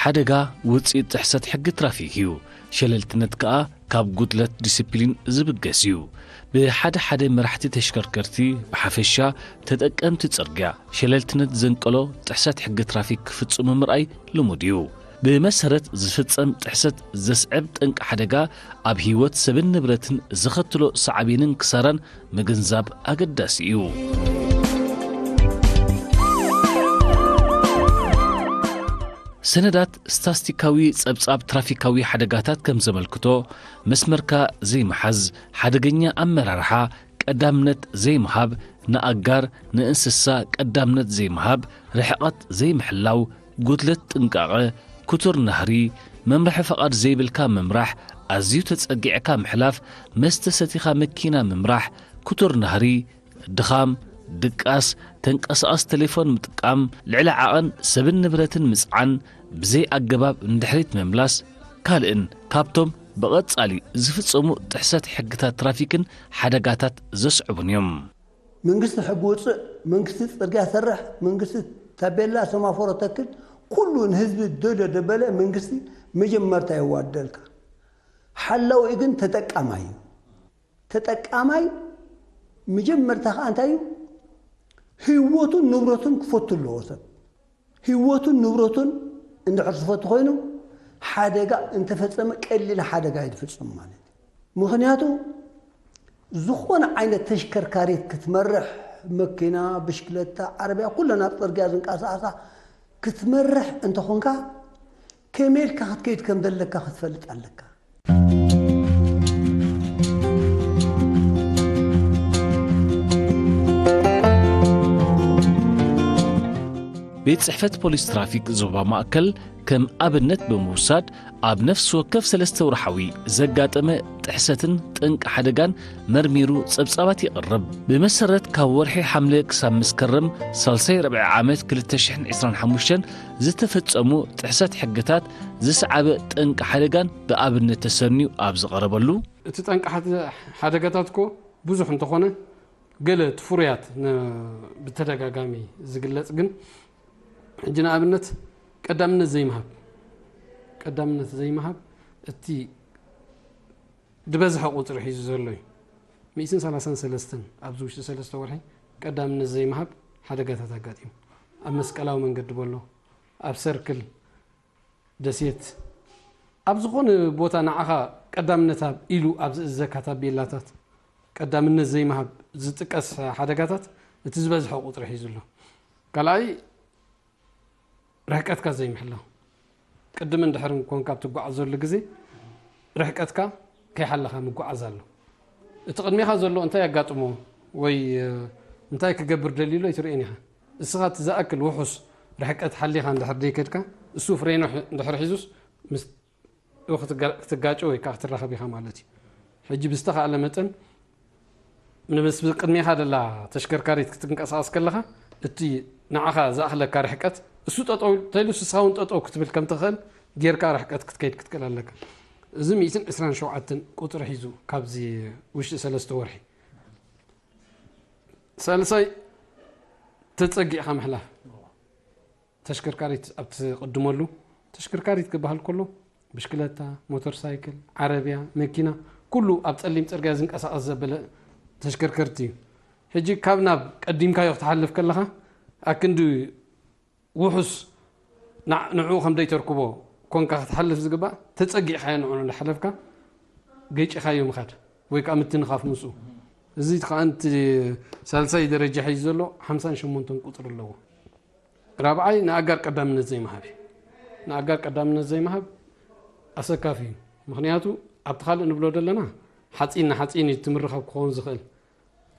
ሓደጋ ውጽኢት ጥሕሰት ሕጊ ትራፊክ እዩ። ሸለልትነት ከኣ ካብ ጉድለት ዲስፕሊን ዝብገስ እዩ። ብሓደ ሓደ መራሕቲ ተሽከርከርቲ ብሓፈሻ ተጠቀምቲ ጽርግያ ሸለልትነት ዘንቀሎ ጥሕሰት ሕጊ ትራፊክ ክፍጽሙ ምርኣይ ልሙድ እዩ። ብመሰረት ዝፍጸም ጥሕሰት ዘስዕብ ጠንቂ ሓደጋ ኣብ ህይወት ሰብን ንብረትን ዘኸትሎ ሳዕቤንን ክሳራን ምግንዛብ ኣገዳሲ እዩ። ሰነዳት ስታስቲካዊ ጸብጻብ ትራፊካዊ ሓደጋታት ከም ዘመልክቶ፣ መስመርካ ዘይምሓዝ፣ ሓደገኛ ኣመራርሓ፣ ቀዳምነት ዘይምሃብ፣ ንኣጋር፣ ንእንስሳ ቀዳምነት ዘይምሃብ፣ ርሕቐት ዘይምሕላው፣ ጉድለት ጥንቃቐ፣ ክቱር ናህሪ፣ መምርሒ ፍቓድ ዘይብልካ ምምራሕ፣ ኣዝዩ ተጸጊዕካ ምሕላፍ፣ መስተ ሰቲኻ መኪና ምምራሕ፣ ክቱር ናህሪ፣ ድኻም፣ ድቃስ፣ ተንቀሳቓሲ ቴሌፎን ምጥቃም፣ ልዕሊ ዓቐን ሰብን ንብረትን ምጽዓን፣ ብዘይ ኣገባብ ንድሕሪት ምምላስ፣ ካልእን ካብቶም ብቐጻሊ ዝፍጸሙ ጥሕሰት ሕግታት ትራፊክን ሓደጋታት ዘስዕቡን እዮም። መንግስቲ ሕጊ ውፅእ፣ መንግስቲ ፅርግያ ሰርሕ፣ መንግስቲ ታቤላ ሰማፎሮ ተክል፣ ኩሉ ንህዝቢ ደዶ ደበለ መንግስቲ መጀመርታ የዋደልካ። ሓላዊ ግን ተጠቃማይ እዩ። ተጠቃማይ መጀመርታ ከዓ እንታይ እዩ? ህይወቱን ንብረቱን ክፈቱ ኣለዎ ሰብ። ህይወቱን ንብረቱን እንድሕር ዝፈቱ ኮይኑ፣ ሓደጋ እንተፈጸመ ቀሊል ሓደጋ እዩ ዝፍጽም ማለት እዩ። ምኽንያቱ ዝኾነ ዓይነት ተሽከርካሪት ክትመርሕ፣ መኪና፣ ብሽክለታ፣ ዓረብያ፣ ኩለን ኣብ ጽርግያ ዝንቀሳቐሳ ክትመርሕ እንተኾንካ፣ ከመይ ኢልካ ክትከይድ ከም ዘለካ ክትፈልጥ ኣለካ። ቤት ጽሕፈት ፖሊስ ትራፊክ ዞባ ማእከል ከም ኣብነት ብምውሳድ፣ ኣብ ነፍሲ ወከፍ ሰለስተ ወርሓዊ ዘጋጠመ ጥሕሰትን ጠንቂ ሓደጋን መርሚሩ ጸብጻባት የቕርብ። ብመሰረት ካብ ወርሒ ሓምለ ክሳብ መስከረም ሳልሳይ ርብዒ ዓመት ክልተ ሽሕን ዕስራን ሓሙሽተን ዝተፈጸሙ ጥሕሰት ሕግታት ዝሰዓበ ጠንቂ ሓደጋን ብኣብነት ተሰንዩ ኣብ ዝቐረበሉ፣ እቲ ጠንቂ ሓደ-፣ ሓደጋታት እኮ ብዙሕ እንተኾነ፣ ገለ እቲ ፍሩያት ነ-፣ ብተደጋጋሚ ዝግለጽ ግን፣ ሕጂ ንኣብነት ቀዳምነት ዘይምሃብ፣ ቀዳምነት ዘይምሃብ እቲ ዝበዝሐ ቁጽሪ ሒዙ ዘሎ እዩ። ሚእትን ሰላሳን ሰለስተን ኣብዚ ውሽጢ ሰለስተ ወርሒ ቀዳምነት ዘይምሃብ ሓደጋታት ኣጋጢሙ። ኣብ መስቀላዊ መንገዲ በሎ፣ ኣብ ሰርክል ደሴት፣ ኣብ ዝኾነ ቦታ ንዓኻ ቀዳምነት ሃብ ኢሉ ኣብ ዝእዘካ ታቤላታት ቀዳምነት ዘይምሃብ ዝጥቀስ ሓደጋታት እቲ ዝበዝሐ ቁጽሪ ሒዙ ኣሎ። ካልኣይ፣ ርሕቀትካ ዘይምሕላው። ቅድምን ድሕርን ኮንካ ኣብ ትጓዓዘሉ ግዜ ርሕቀትካ ከይሓለኻ ምጓዓዝ ኣሎ። እቲ ቅድሜኻ ዘሎ እንታይ ኣጋጥሞ ወይ፣ እ፣ እንታይ ክገብር ደልዩ ኣሎ ኣይትርእን ኢኻ። እስኻ እቲ ዝኣክል ውሑስ ርሕቀት ሓሊኻ እንድሕር ደይከድካ፣ እሱ ፍሬኑ ሕ-፣ እንድሕር ሒዙስ ምስ ክትጋ-፣ ክትጋጨ ወይ ከዓ ክትራኸብ ኢኻ ማለት እዩ። ሕጂ ብዝተኻእለ መጠን ንምስ ቅድሜኻ ደላ ተሽከርካሪት ክትንቀሳቐስ ከለኻ፣ እቲ ንዓኻ ዝኣኽለካ ርሕቀት፣ እሱ ጠጠው ተይሉስ ንስኻ እውን ጠጠው ክትብል ከም ትኽእል ጌርካ ርሕቀት ክትከይድ ክትክእል ኣለካ። እዚ ሚእትን ዕስራን ሸውዓተን ቁጽሪ ሒዙ ካብዚ ውሽጢ ሰለስተ ወርሒ። ሳልሳይ፣ ተጸጊዕካ ምሕላፍ። ተሽከርካሪት ኣብ ትቕድመሉ፣ ተሽከርካሪት ክበሃል ከሎ፣ ብሽክለታ፣ ሞተር ሳይክል፣ ዓረብያ፣ መኪና፣ ኩሉ ኣብ ጸሊም ጽርግያ ዝንቀሳቐስ ዘበለ ተሽከርከርቲ እዩ። ሕጂ ካብ ናብ ቀዲምካዮ ክትሓልፍ ከለኻ፣ ኣክንዲ ውሑስ ና-፣ ንዕኡ ከም ዘይተርክቦ ኮንካ ክትሓልፍ ዝግባእ፣ ተጸጊዕካዮ ንዕኡ እንዳሓለፍካ፣ ገጭኻዮ ምኻድ ወይ ከዓ ምትንኻፍ ምስኡ። እዚ ከዓ እቲ ሳልሳይ ደረጃ ሒዙ ዘሎ ሓምሳን ሸሞንተን ቁጽሪ ኣለዎ። ራብዓይ፣ ንኣጋር ቀዳምነት ዘይምሃብ እዩ። ንኣጋር ቀዳምነት ዘይምሃብ ኣሰካፊ እዩ። ምኽንያቱ፣ ኣብቲ ካልእ ንብሎ ዘለና ሓፂን ንሓፂን እዩ እቲ ምርኻብ ክኸውን ዝኽእል።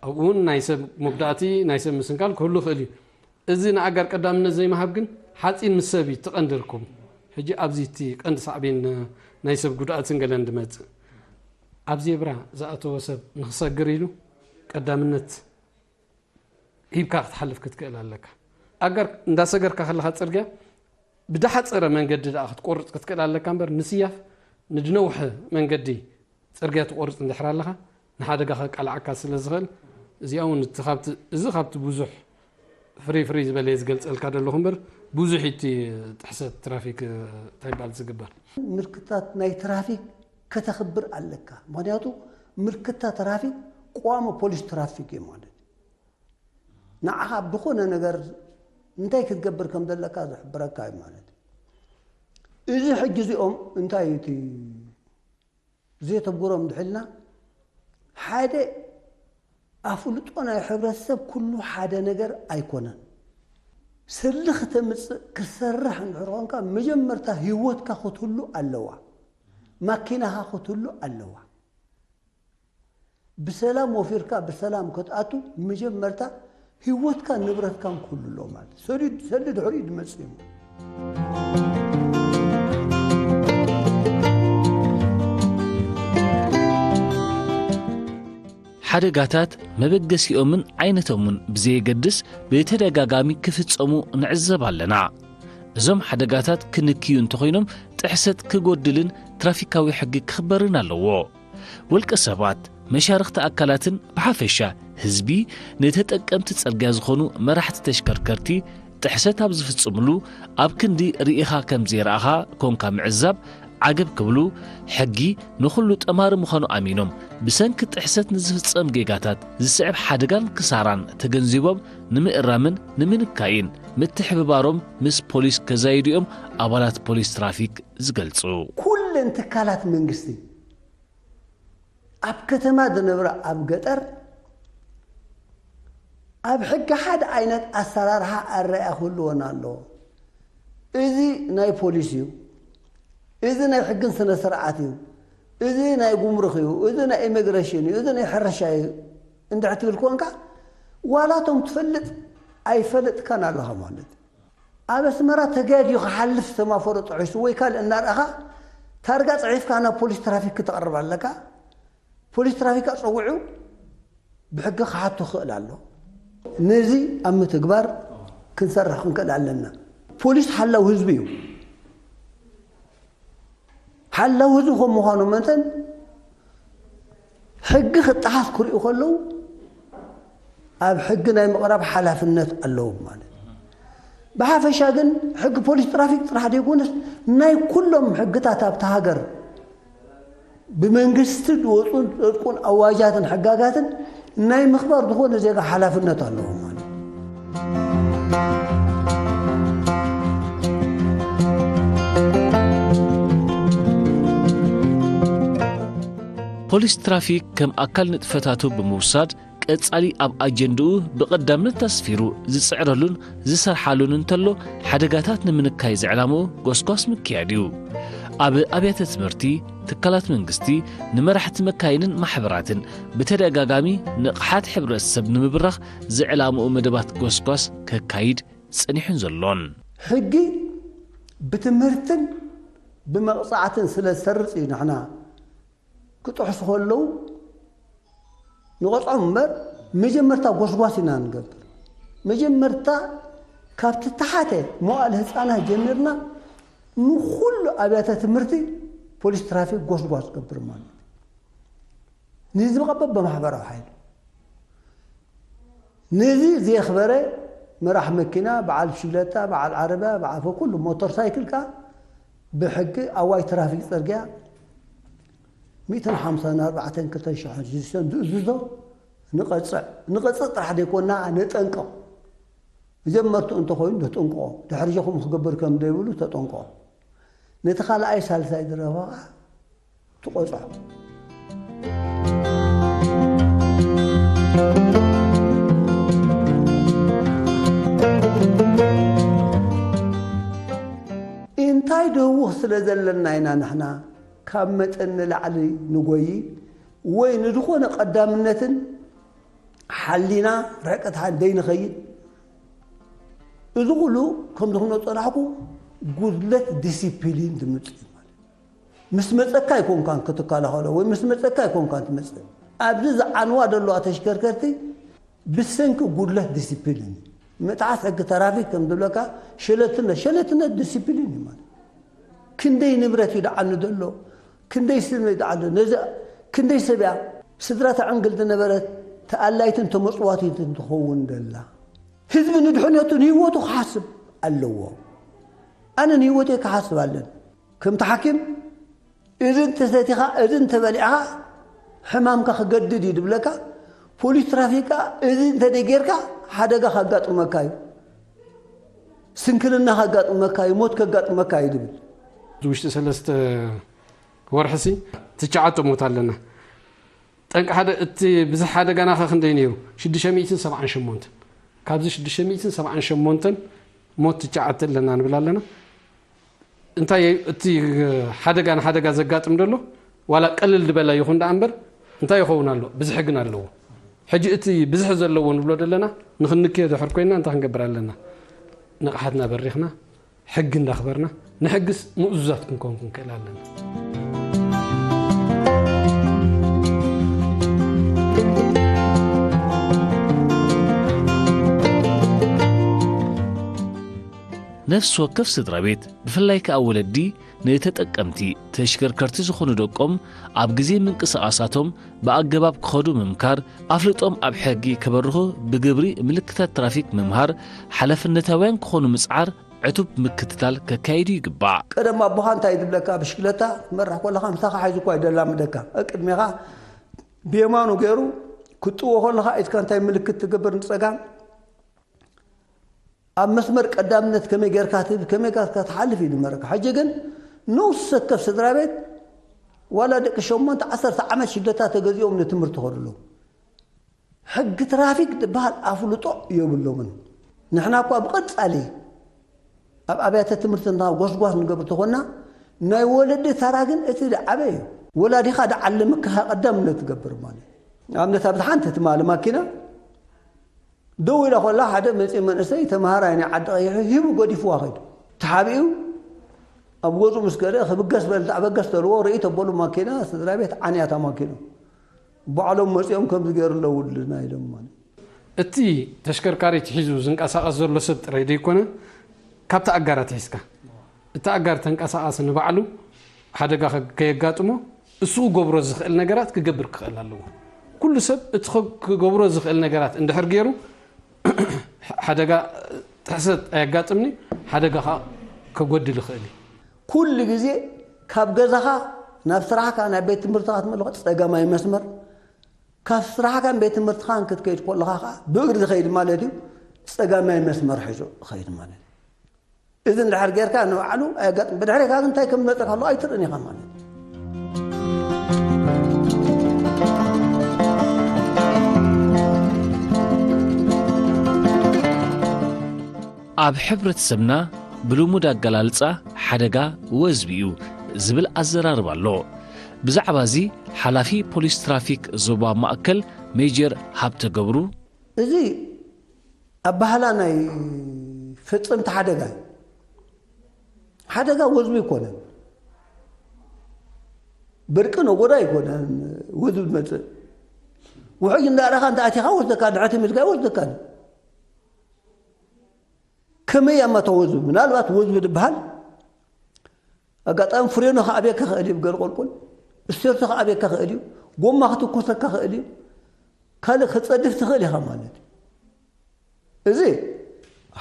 ኣብኡ እውን ናይ ሰብ መጉዳእቲ፣ ናይ ሰብ ምስንካል ክህሉ ይኽእል እዩ። እዚ ንኣጋር ቀዳምነት ዘይምሃብ ግን ሓፂን ምስ ሰብ እዩ እቲ ቀንዲ ርክቡ። ሕጂ ኣብዚ እቲ ቀንዲ ሳዕቤን ናይ ሰብ ጉድኣትን ገለን ዝመፅእ። ኣብ ዜብራ ዝኣተወ ሰብ ንክሰግር ኢሉ ቀዳምነት ሂብካ ክትሓልፍ ክትክእል ኣለካ። ኣጋር እንዳሰገርካ ከለኻ ጽርግያ ብዳሓጸረ መንገዲ ደኣ ክትቆርጽ ክትክእል ኣለካ እምበር፣ ንስያፍ ንድነውሐ መንገዲ ጽርግያ ትቆርጽ እንድሕር ኣለኻ፣ ንሓደጋ ከቃልዓካ ስለ ዝኽእል፣ እዚኣ እውን እቲ ካብቲ፣ እዚ ካብቲ ብዙሕ ፍርይ ፍርይ ዝበለ እየ ዝገልጸልካ ዘለኹ እምበር፣ ብዙሕ እቲ ጥሕሰት ትራፊክ እንታይ ይባል ዝግበር? ምልክታት ናይ ትራፊክ ከተኽብር ኣለካ። ምኽንያቱ ምልክታ ትራፊክ ቀዋሚ ፖሊስ ትራፊክ እዩ ማለት እዩ። ንዓኻ ብኾነ ነገር እንታይ ክትገብር ከም ዘለካ ዝሕብረካ እዩ ማለት እዩ። እዚ ሕጂ እዚኦም እንታይ እዩ እቲ ዘየተግብሮም ድሕልና ሓደ ኣፍልጦ ናይ ሕብረተሰብ ኩሉ ሓደ ነገር ኣይኮነን። ስሊ ክተምጽእ ክሰርሕ እንድሕር ኮንካ መጀመርታ ህይወትካ ክትህሉ ኣለዋ፣ ማኪናኻ ክትህሉ ኣለዋ። ብሰላም ወፊርካ ብሰላም ክትኣቱ መጀመርታ ህይወትካ ንብረትካን ክህሉ ኣለዎ ማለት እዩ። ሰሊ ድሕሪኡ ድመጽእ እዩ። ሓደጋታት መበገሲኦምን ዓይነቶምን ብዘየገድስ ብተደጋጋሚ ክፍጸሙ ንዕዘብ ኣለና። እዞም ሓደጋታት ክንክዩ እንተኾይኖም ጥሕሰት ክጎድልን ትራፊካዊ ሕጊ ክኽበርን ኣለዎ። ውልቀ ሰባት፣ መሻርኽቲ ኣካላትን ብሓፈሻ ህዝቢ ንተጠቀምቲ ጽርግያ ዝኾኑ መራሕቲ ተሽከርከርቲ ጥሕሰት ኣብ ዝፍጽምሉ ኣብ ክንዲ ርኢኻ ከም ዘይረኣኻ ኮንካ ምዕዛብ ዓገብ ክብሉ ሕጊ ንኹሉ ጠማሪ ምዃኑ ኣሚኖም ብሰንኪ ጥሕሰት ንዝፍጸም ጌጋታት ዝስዕብ ሓደጋን ክሳራን ተገንዚቦም ንምእራምን ንምንካይን ምትሕብባሮም ምስ ፖሊስ ከዛይዱ እዮም ኣባላት ፖሊስ ትራፊክ ዝገልጹ። ኩለን ትካላት መንግስቲ ኣብ ከተማ ዝነብራ ኣብ ገጠር ኣብ ሕጊ ሓደ ዓይነት ኣሰራርሓ ኣረኣእያ ክህልወን ኣለዎ። እዚ ናይ ፖሊስ እዩ፣ እዚ ናይ ሕግን ስነ ስርዓት እዩ፣ እዚ ናይ ጉምሩክ እዩ፣ እዚ ናይ ኢሚግሬሽን እዩ፣ እዚ ናይ ሕርሻ እዩ እንድሕር ትብል ኮንካ ዋላ እቶም ትፈልጥ ኣይፈለጥካን ኣለኻ ማለት እዩ። ኣብ ኣስመራ ተጋግዩ ክሓልፍ ሰማፈሮ ጥሒሱ ወይ ካልእ እናረኣኻ ታርጋ ጽሒፍካ ናብ ፖሊስ ትራፊክ ክተቕርብ ኣለካ። ፖሊስ ትራፊክ ኣጸዊዑ ብሕጊ ክሓቶ ክኽእል ኣሎ። ነዚ ኣብ ምትግባር ክንሰርሕ ክንክእል ኣለና። ፖሊስ ሓላው ህዝቢ እዩ። ሓላው ህዝቢ ከም ምዃኑ መጠን ሕጊ ክጠሓስ ክሪኡ ከለዉ ኣብ ሕጊ ናይ ምቕራብ ሓላፍነት ኣለዎም ማለት እዩ። ብሓፈሻ ግን ሕጊ ፖሊስ ትራፊክ ጥራሕ ዘይኮነስ ናይ ኩሎም ሕግታት ኣብቲ ሃገር ብመንግስቲ ዝወፁን ዝፀድቁን ኣዋጃትን ሕጋጋትን ናይ ምኽባር ዝኾነ ዜጋ ሓላፍነት ኣለዎ ማለት እዩ። ፖሊስ ትራፊክ ከም ኣካል ንጥፈታቱ ብምውሳድ ቀጻሊ ኣብ ኣጀንድኡ ብቐዳምነት ኣስፊሩ ዝጽዕረሉን ዝሰርሓሉን እንተሎ ሓደጋታት ንምንካይ ዝዕላምኡ ጎስጓስ ምክያድ እዩ። ኣብ ኣብያተ ትምህርቲ፣ ትካላት መንግስቲ፣ ንመራሕቲ መካይንን ማሕበራትን ብተደጋጋሚ ንቕሓት ሕብረተሰብ ንምብራኽ ዝዕላምኡ መደባት ጎስጓስ ከካይድ ጸኒሑን ዘሎን። ሕጊ ብትምህርትን ብመቕጻዕትን ስለ ዝሰርጽ እዩ ንሕና ክጥሕሱ ከለዉ ንቐጽዖም እምበር መጀመርታ ጎስጓስ ኢና ንገብር። መጀመርታ ካብቲ ተሓተ መዋእለ ህፃናት ጀሚርና ንኹሉ ኣብያተ ትምህርቲ ፖሊስ ትራፊክ ጎስጓስ ዝገብር ማለት እዩ። ንህዝቢ ቀበብ ብማሕበራዊ ሓይሊ ነዚ ዘየኽበረ መራሕ መኪና፣ በዓል ብሽግለታ፣ በዓል ዓረብያ፣ በዓል ኩሉ ሞተር ሳይክል ከኣ ብሕጊ ኣዋጅ ትራፊክ ጽርግያ ሚእትን ሓምሳን ኣርባዕተን ክልተ ሽሕን ሽዱሽተን ዝእዝዞ ንቐጽዕ ንቐጽዕ ጥራሕ ዘይኮና ነጠንቅቕ። መጀመርትኡ እንተኾይኑ ነጠንቅቖ፣ ድሕሪ ጀኹም ክገብር ከም ዘይብሉ ተጠንቅቖ። ነቲ ካልኣይ ሳልሳይ ዝረኸበ ከኣ ትቖጽዖ። እንታይ ደውኽ ስለ ዘለና ኢና ንሕና ካብ መጠን ንላዕሊ ንጎይ ወይ ንዝኾነ ቀዳምነትን ሓሊና ርሕቀት ሓ- ደይንኸይድ? እዚ ኩሉ ከምዚ ክነጸናሕኩ ጉድለት ዲሲፕሊን ዝምጽእ እዩ ማለት እዩ። ምስ መጸካ ኣይኮንካን ክትከላኸሎ ወይ ምስ መጸካ ኣይኮንካን ትመጽእ። ኣብዚ ዝዓንዋ ዘለዋ ተሽከርከርቲ ብሰንኪ ጉድለት ዲሲፕሊን እዩ። ምጥሓስ ሕጊ ተራፊክ ከም ዝብለካ ሸለትነት፣ ሸለትነት ዲሲፕሊን እዩ ማለት። ክንደይ ንብረት እዩ ደዓኒ ዘሎ፣ ክንደይ ስም እዩ ደዓኒ ነዚ ክንደይ ሰብ እያ ስድራ ተዕንግል ዝነበረት ተኣላይትን ተመጽዋቲትን ትኸውን ደላ። ህዝቢ ንድሕነቱ ንህይወቱ ክሓስብ ኣለዎ። ኣነ ንህይወተይ ክሓስብ ኣለን። ከምቲ ሓኪም፣ እዚ እንተሰቲኻ፣ እዚ እንተበሊዕኻ፣ ሕማምካ ክገድድ እዩ ድብለካ። ፖሊስ ትራፊክ ከኣ፣ እዚ እንተደይ ጌርካ፣ ሓደጋ ከጋጥመካ እዩ፣ ስንክልና ከጋጥመካ እዩ፣ ሞት ከጋጥመካ እዩ ድብል። እዚ ውሽጢ ሰለስተ ወርሕሲ ትሽዓተ ሞት ኣለና። ጠንቂ ሓደ፣ እቲ ብዝሕ ሓደጋና ከ ክንደይ ነይሩ? ሽዱሽተ ሚእትን ሰብዓን ሸሞንተን። ካብዚ ሽዱሽተ ሚእትን ሰብዓን ሸሞንተን ሞት ትሽዓተ ኣለና ንብል ኣለና። እንታይ እዩ እቲ ሓደጋ ንሓደጋ ዘጋጥም ዘሎ? ዋላ ቀልል ዝበለ ይኹን ደኣ እምበር፣ እንታይ ይኸውን ኣሎ? ብዝሒ ግን ኣለዎ። ሕጂ እቲ ብዝሒ ዘለዎ ንብሎ ዘለና፣ ንኽንክዮ ድሕር ኮይንና እንታይ ክንገብር ኣለና? ንቕሓትና በሪኽና፣ ሕጊ እንዳኽበርና፣ ንሕግስ ምእዙዛት ክንከውን ክንክእል ኣለና። ነፍሲ ወከፍ ስድራ ቤት፣ ብፍላይ ከኣ ወለዲ፣ ንተጠቀምቲ ተሽከርከርቲ ዝኾኑ ደቆም ኣብ ግዜ ምንቅስቓሳቶም ብኣገባብ ክኸዱ ምምካር፣ ኣፍልጦም ኣብ ሕጊ ከበርኹ ብግብሪ ምልክታት ትራፊክ ምምሃር፣ ሓላፍነታውያን ክኾኑ ምጽዓር፣ ዕቱብ ምክትታል ከካይዱ ይግባእ። ቀደም ኣቦኻ እንታይ ዝብለካ፣ ብሽክለታ ትመርሕ ከለኻ ምሳኻ ሓይዙ እኳ ይደላምደካ። ቅድሜኻ ብየማኑ ገይሩ ክትጥዎ ከለኻ ኢድካ እንታይ ምልክት ትገብር ንጸጋም፣ ኣብ መስመር ቀዳምነት ከመይ ጌርካ ትብል፣ ከመይ ጌርካ ትሓልፍ እዩ ዝመረካ። ሕጂ ግን ንኡስ ሰከፍ ስድራ ቤት ዋላ ደቂ ሸሞንተ ዓሰርተ ዓመት ሽግለታ ተገዚኦም ንትምህርቲ ይኸዱ ኣለዉ። ሕጊ ትራፊክ ዝበሃል ኣፍልጦ የብሎምን። ንሕና እኳ ብቐጻሊ ኣብ ኣብያተ ትምህርቲ እንዳ ጎስጓስ ንገብር ተኾንና፣ ናይ ወለዲ ተራ ግን እቲ ዝዓበየ እዩ። ወላዲኻ ዝዓለመካ ቀዳምነት ትገብር ማለት እዩ። ንኣብነት ኣብዚ ሓንቲ ትማሊ ማኪና ደው ኢላ ኮላ ሓደ መጺኡ መንእሰይ ተመሃራይ ናይ ዓዲ ቀይሑ ሂቡ ገዲፍዋ ከይዱ። ተሓቢኡ ኣብ ገጹ ምስ ከደ ክብገስ በል፣ ተበገስ ተልዎ ርእይ ተበሉ ማኪና ስድራ ቤት ዓንያ እታ ማኪና። ባዕሎም መጺኦም ከምዚ ገይሩ ኣለዉ ወለድና ኢሎም ማለት። እቲ ተሽከርካሪት ሒዙ ዝንቀሳቐስ ዘሎ ሰብ ጥራይ ዘይኮነ፣ ካብቲ ኣጋር ኣትሒዝካ፣ እቲ ኣጋር ተንቀሳቓሲ ንባዕሉ ሓደጋ ከ-፣ ከየጋጥሞ እሱ ክገብሮ ዝኽእል ነገራት ክገብር ክኽእል ኣለዎ። ኩሉ ሰብ እቲ ከ-፣ ክገብሮ ዝኽእል ነገራት እንድሕር ገይሩ፣ ሓደጋ ጥሕሰት ኣየጋጥምኒ፣ ሓደጋ ኸኣ ከጎድል ይኽእል እዩ። ኩሉ ግዜ ካብ ገዛኻ ናብ ስራሕካ፣ ናብ ቤት ትምህርትኻ ትመለኸ ጸጋማይ መስመር፣ ካብ ስራሕካን ቤት ትምህርትኻን ክትከይድ ከለኻ ኸኣ ብእግሪ ዝኸይድ ማለት እዩ፣ ጸጋማይ መስመር ሒዙ ክኸይድ ማለት እዩ። እዚ እንድሕር ጌርካ ንባዕሉ ኣየጋጥም። ብድሕሬካ ግን እንታይ ከም ዝመጸካ ኣሎ ኣይትርእን ኢኻ ማለት እዩ። ኣብ ሕብረተሰብና ብልሙድ ኣገላልጻ ሓደጋ ወዝቢ እዩ ዝብል ኣዘራርባ ኣሎ። ብዛዕባ እዚ ሓላፊ ፖሊስ ትራፊክ ዞባ ማእከል ሜጀር ሃብተ ገብሩ፣ እዚ ኣባህላ ናይ ፈጸምቲ ሓደጋ እዩ። ሓደጋ ወዝቢ ኣይኮነን። በርቂ ነጎዳ ኣይኮነን ወዝቢ ዝመጽእ። ውሕጅ እንዳረኻ እንተ ኣቲኻ ወስደካ፣ ድሕሪ ትም ኢልካ ይወስደካ። ከመይ እያ እማ እታ ወዝቢ? ምናልባት ወዝቢ ዝበሃል ኣጋጣሚ ፍሬኖ ክኣብየካ ክእል እዩ፣ ገለ ቆልቁል ስቴርቶ ክኣብየካ ክእል እዩ፣ ጎማ ክትኮሰካ ክእል እዩ፣ ካልእ ክጸድፍ ትኽእል ኢኻ ማለት እዩ። እዚ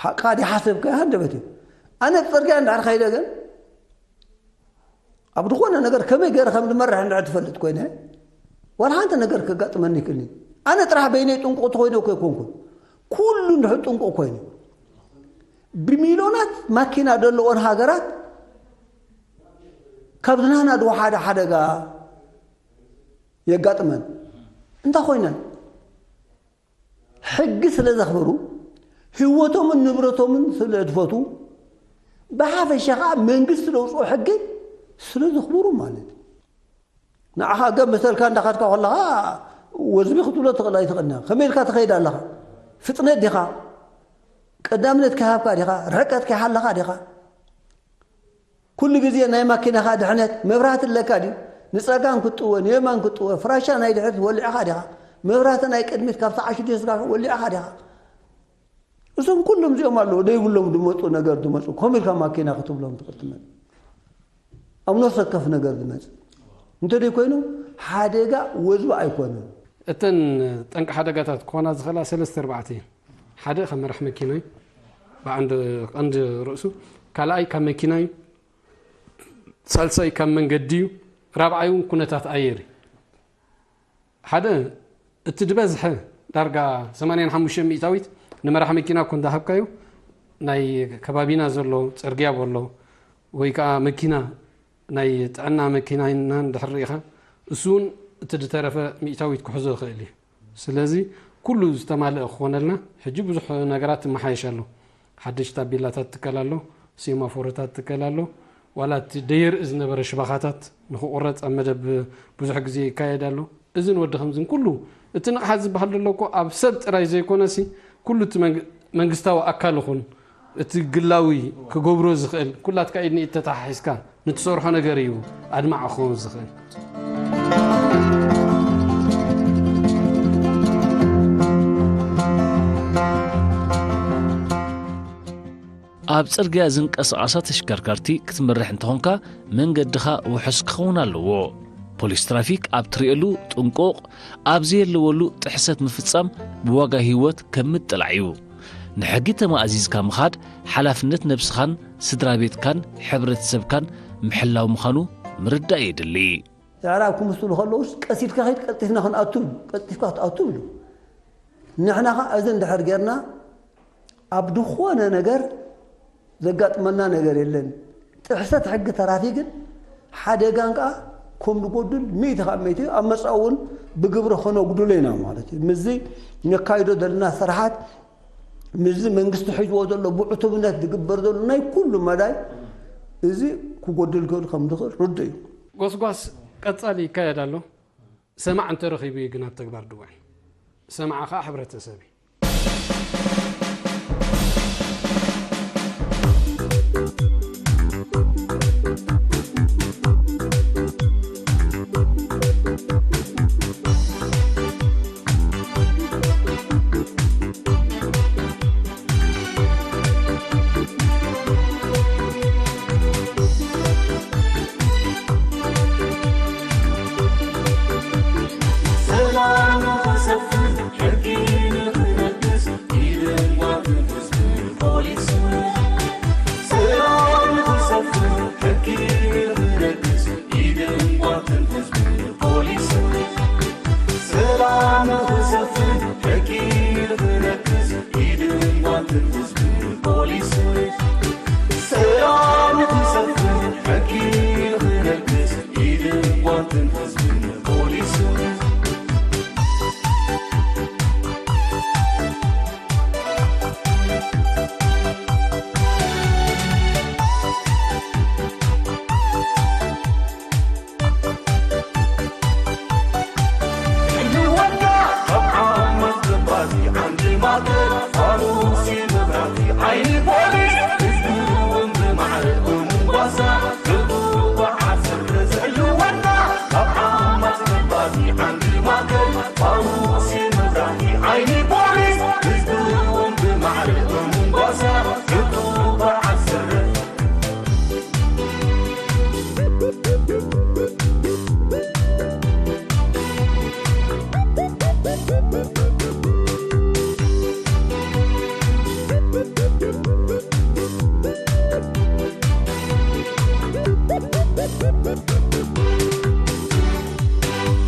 ሓቅኻ ድዩ ሓሰብካዮ ሃንደበት እዩ። ኣነ ብጽርግያ እንድሕር ከይደ ግን ኣብ ዝኾነ ነገር ከመይ ገይረ ከም ዝመርሕ እንድሕር ትፈልጥ ኮይነ፣ ዋላ ሓንቲ ነገር ከጋጥመኒ ይክእል እዩ። ኣነ ጥራሕ በይነይ ጥንቁቕ ተኮይነ እኮ ኣይኮንኩን። ኩሉ እንድሕር ጥንቁቕ ኮይኑ፣ ብሚልዮናት ማኪና ዘለዎን ሃገራት ካብ ዝናህና ዝወሓደ ሓደጋ የጋጥመን። እንታይ ኮይነን? ሕጊ ስለ ዘኽብሩ፣ ህይወቶምን ንብረቶምን ስለ ዝፈቱ፣ ብሓፈሻ ኸዓ መንግስቲ ዘውፅኦ ሕጊ ስለ ዘኽብሩ ማለት እዩ። ንዓኻ ገብ መሰልካ እንዳኻድካ ከለኻ ወዝቢ ክትብሎ ትኽእል ኣይትኽእልና። ከመይ ኢልካ ትኸይድ ኣለኻ? ፍጥነት ዲኻ? ቀዳምነት ከይሃብካ ዲኻ? ርሕቀት ከይሓለኻ ዲኻ? ኩሉ ግዜ ናይ ማኪናኻ ድሕነት መብራህቲ ኣለካ ድዩ? ንጸጋም ክትጥወ፣ ንየማን ክትጥወ፣ ፍራሻ ናይ ድሕረት ወሊዕኻ ዲኻ? መብራህቲ ናይ ቅድሚት ካብ ሰዓት ሽዱሽተ ስጋዕ ወሊዕኻ ዲኻ? እዞም ኩሎም እዚኦም ኣለዉ፣ ደይብሎም ዝመጹ ነገር ዝመጹ፣ ኮም ኢልካ ማኪና ክትብሎም ትኽእል ትመጽእ። ኣብ ነፍሲ ወከፍ ነገር ዝመጽእ። እንተደይ ኮይኑ፣ ሓደጋ ወዝቢ ኣይኮነን። እተን ጠንቂ ሓደጋታት ክኾና ዝኽእላ ሰለስተ ኣርባዕተ እየን። ሓደ ካብ መራሕ መኪና እዩ፣ ብዓንዲ ቀንዲ ርእሱ። ካልኣይ ካብ መኪና እዩ። ሳልሳይ ካብ መንገዲ እዩ። ራብዓይ እውን ኩነታት ኣየር እዩ። ሓደ እቲ ዝበዝሐ ዳርጋ ሰማንያን ሓሙሽተ ሚእታዊት ንመራሕ መኪና እኮ እንዳሃብካዮ ናይ ከባቢና ዘሎ ጽርግያ በሎ ወይ ከዓ መኪና ናይ ጥዕና መኪና ኢና እንድሕር ርኢኻ እሱ እውን እቲ ዝተረፈ ሚእታዊት ክሕዞ ይኽእል እዩ። ስለዚ ኩሉ ዝተማልአ ክኾነልና ሕጂ ብዙሕ ነገራት ይመሓየሽ ኣሎ። ሓደሽ ታቤላታት ትከል ኣሎ፣ ሴማፎሮታት ትከል ኣሎ። ዋላ እቲ ደየርኢ ዝነበረ ሽባኻታት ንክቑረፅ ኣብ መደብ ብዙሕ ግዜ ይካየድ ኣሎ። እዝን ወዲ ከምዝን ኩሉ እቲ ንቕሓት ዝበሃል ዘሎ እኮ ኣብ ሰብ ጥራይ ዘይኮነሲ ኩሉ እቲ መንግ- መንግስታዊ ኣካል ይኹን እቲ ግላዊ ክገብሮ ዝኽእል ኩላትካ ኢድ ንኢድ ተተሓሒዝካ ንትሰርሖ ነገር እዩ ኣድማዕ ክኸውን ዝኽእል። ኣብ ጽርግያ ዝንቀሳቐሳ ተሽከርከርቲ ክትመርሕ እንተኾንካ መንገድኻ ውሑስ ክኸውን ኣለዎ። ፖሊስ ትራፊክ ኣብ ትርእየሉ ጥንቁቕ፣ ኣብ ዘየለወሉ ጥሕሰት ምፍጻም ብዋጋ ህይወት ከም ምጥላዕ እዩ። ንሕጊ ተማእዚዝካ ምኻድ ሓላፍነት ነብስኻን ስድራ ቤትካን ሕብረተሰብካን ምሕላው ምዃኑ ምርዳእ የድሊ። ኣዕራብ ክምስሉ ከለውስ ቀስ ኢልካ ኸይድ ቀልጢፍና ክንኣቱ ቀልጢፍካ ክትኣቱ ኢሉ ንሕና ኸዓ እዚ እንድሕር ጌርና ኣብ ዝኾነ ነገር ዘጋጥመና ነገር የለን። ጥሕሰት ሕጊ ተራፊክን ሓደጋን ከኣ ከም ንጎድል ሚእቲ ካብ ሚእቲ ኣብ መጻኢ እውን ብግብሪ ከነጉድሎ ኢና ማለት እዩ። ምስዚ ነካይዶ ዘለና ስራሓት ምስዚ መንግስቲ ሒዝዎ ዘሎ ብዕቱብነት ዝግበር ዘሎ ናይ ኩሉ መዳይ እዚ ክጎድል ክብል ከም ዝኽእል ርዱእ እዩ። ጎስጓስ ቀጻሊ ይካየድ ኣሎ። ሰማዕ እንተረኺቡ እዩ ግን ኣብ ተግባር ድውዕል። ሰማዕ ኸዓ ሕብረተሰብ እዩ።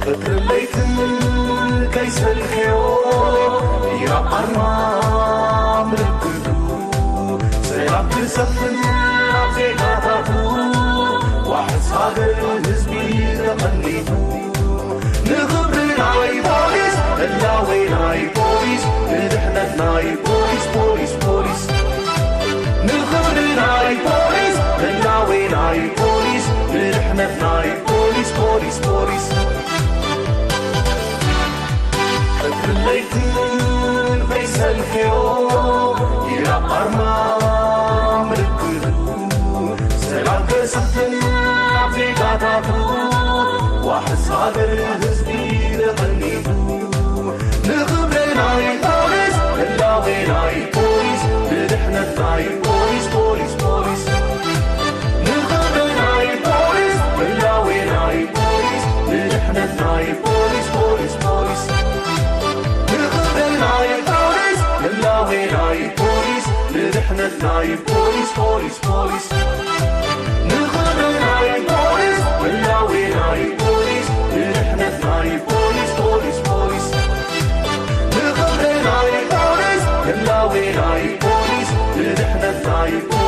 ቀትርን ለይትን ከይሰልከዮ ይራብ ኣርማ ምልክቱ ሰላም ክሰፍን ኣብ ዜጋታቱ ዋሕስ ሃገር ህዝቢ ተቐኒቱ ንኽብሪ ናይ ፖሊስ ህላዌ ናይ ፖሊስ ንድሕነት ናይ ፖሊስ ፖሊስ ፖሊስ ንኽብሪ ናይ ፖሊስ ህላዌ ናይ ፖሊስ ንድሕነት ናይ ፖሊስ ፖሊስ ፖሊስ ቀትርን ለይትን ከይሰልከዮ ይራብ ኣርማ ምልክቱ ሰላም ከስፍን ኣብ ዜጋታቱ ዋሕስ ሃገር ህዝቢ ተቐኒቱ ንኽብሪ ናይ ፖሊስ ህላዌ ናይ ፖሊስ ንድሕነት ናይ ፖሊስ ፖሊስ ፖሊስ ንኽብሪ ናይ ፖሊስ ህላዌ ናይ ፖሊስ ንድሕነት ናይ ፖሊስ ፖሊስ ፖሊስ ንኽብሪ ናይ ፖሊስ ህላዌ ናይ ፖሊስ ንድሕነት ናይ ፖሊስ ፖሊስ ፖሊስ ንኽብሪ ናይ ፖሊስ ህላዌ ናይ ፖሊስ ንድሕነት ናይ ፖሊስ ፖሊስ ፖሊስ ንኽብሪ ናይ ፖሊስ ህላዌ ናይ ፖሊስ ንድሕነት ናይ ፖሊስ